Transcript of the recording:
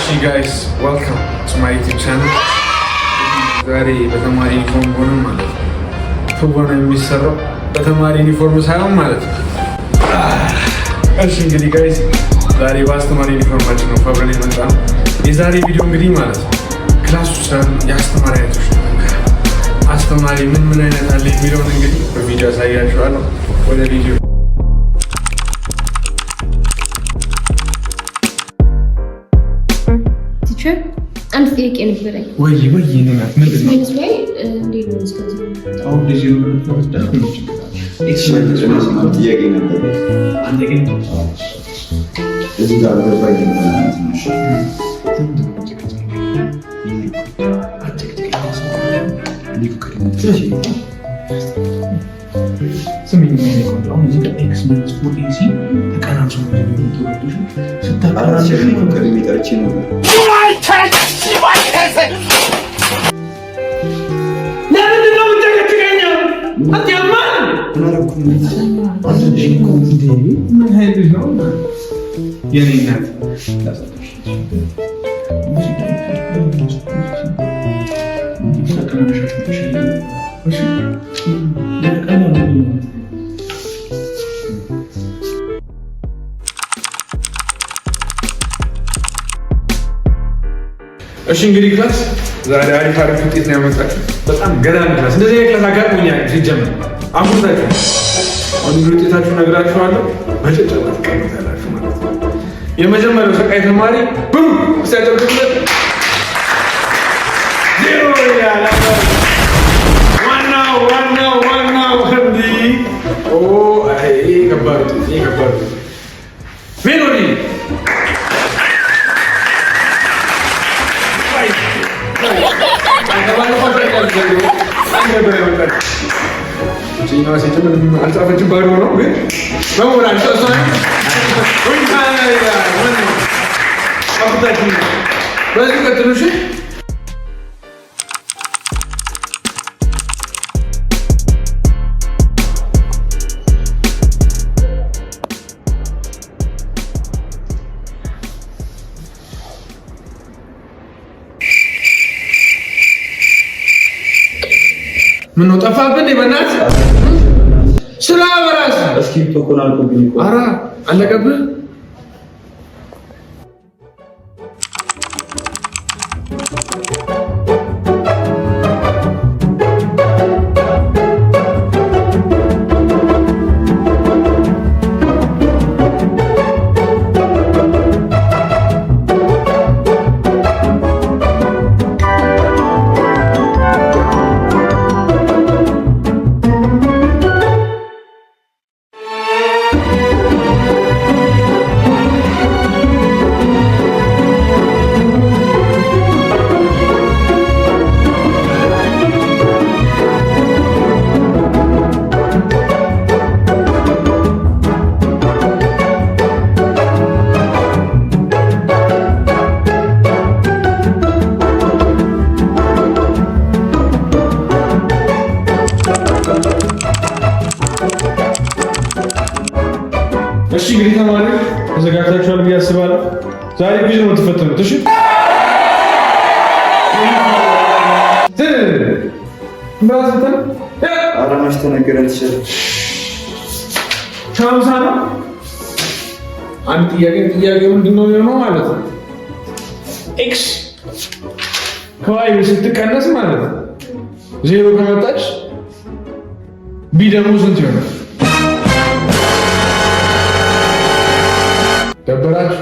Guys, welcome to my YouTube channel። ዛሬ በተማሪ ዩኒፎርም ሆነን ማለት ነው። ትወና የሚሰራው በተማሪ ዩኒፎርም ሳይሆን ማለት ነው። እሺ እንግዲህ guys፣ ዛሬ በአስተማሪ ዩኒፎርማችን ነው ፈብረን የመጣ ነው። የዛሬ ቪዲዮ እንግዲህ ማለት ነው class ውስጥ ያሉ የአስተማሪ አይነቶች ነው። አስተማሪ ምን ምን አይነት አለ የሚለውን እንግዲህ በቪዲዮ አሳያችኋለሁ። ወደ ቪዲዮ። Teacher፣ አንድ ጥያቄ ነበረኝ። ወይ ወይ ናት፣ ምንድን ነው? Minus y እንዴት ነው እስከዚህ? አሁን እንደዚህ ነው የምትለው? ጥያቄ ነበር። እዚህ ጋር አልገባኝም ትንሽ። ስሚኝ ቆንጆ፣ አሁን እዚህ ጋር x minus four ac ተቀናንሶ ነው የሚወጡት። ስታቀናንሽ ቀድሜ ጠርቼ ነበር። ለምንድን ነው የምትጨቀጭቀኝ? አትያማል። ምን አደረኩኝ? ምን አይነት ልጅ ነው? የኔ እናት። እሺ እንግዲህ class፣ ዛሬ አሪፍ አሪፍ ውጤት ነው ያመጣችሁ። በጣም ገራሚ class። እንደዚህ አይነት class አጋጥሞኛል። ሲጀምር አኩርታችሁ አሁን እንግዲህ ውጤታችሁን እነግራችኋለሁ። በጭብጨባ ትቀበላላችሁ ማለት ነው። የመጀመሪያው ሰቃይ ተማሪ ብሩ ሲያጨብጭብለት 0 ይላል። ዋናው ዋናው ዋናው እንዲህ ኦ አይ ከባድ ውጤት፣ ይሄ ከባድ ውጤት። ሜሎዲ አንድ ነበር ያመጣችው። ይችኛዋ ሴት ምንም አልጻፈችም፣ ባዶ ነው ግን በሞራል እሷ በዚህ ቀጥሉ። እሺ። ምን ነው ጠፋብን? በእናትህ ስራ በራስህ። እስክሪብቶ እኮ ነው አልቆብኝ እኮ። ኧረ አለቀብህ። እሺ እንግዲህ ተማሪዎች ተዘጋጅታችኋል ብዬ አስባለሁ። ዛሬ quiz ነው የምትፈተኑት። እሺ ኧረ መች ተነገረን teacher። 50 ነው። አንድ ጥያቄ፣ ጥያቄው ምንድን ነው የሚሆነው ማለት ነው? x ከ y ስትቀነስ ማለት ነው 0 ከመጣች b ደግሞ ስንት ይሆናል? ደበራችሁ?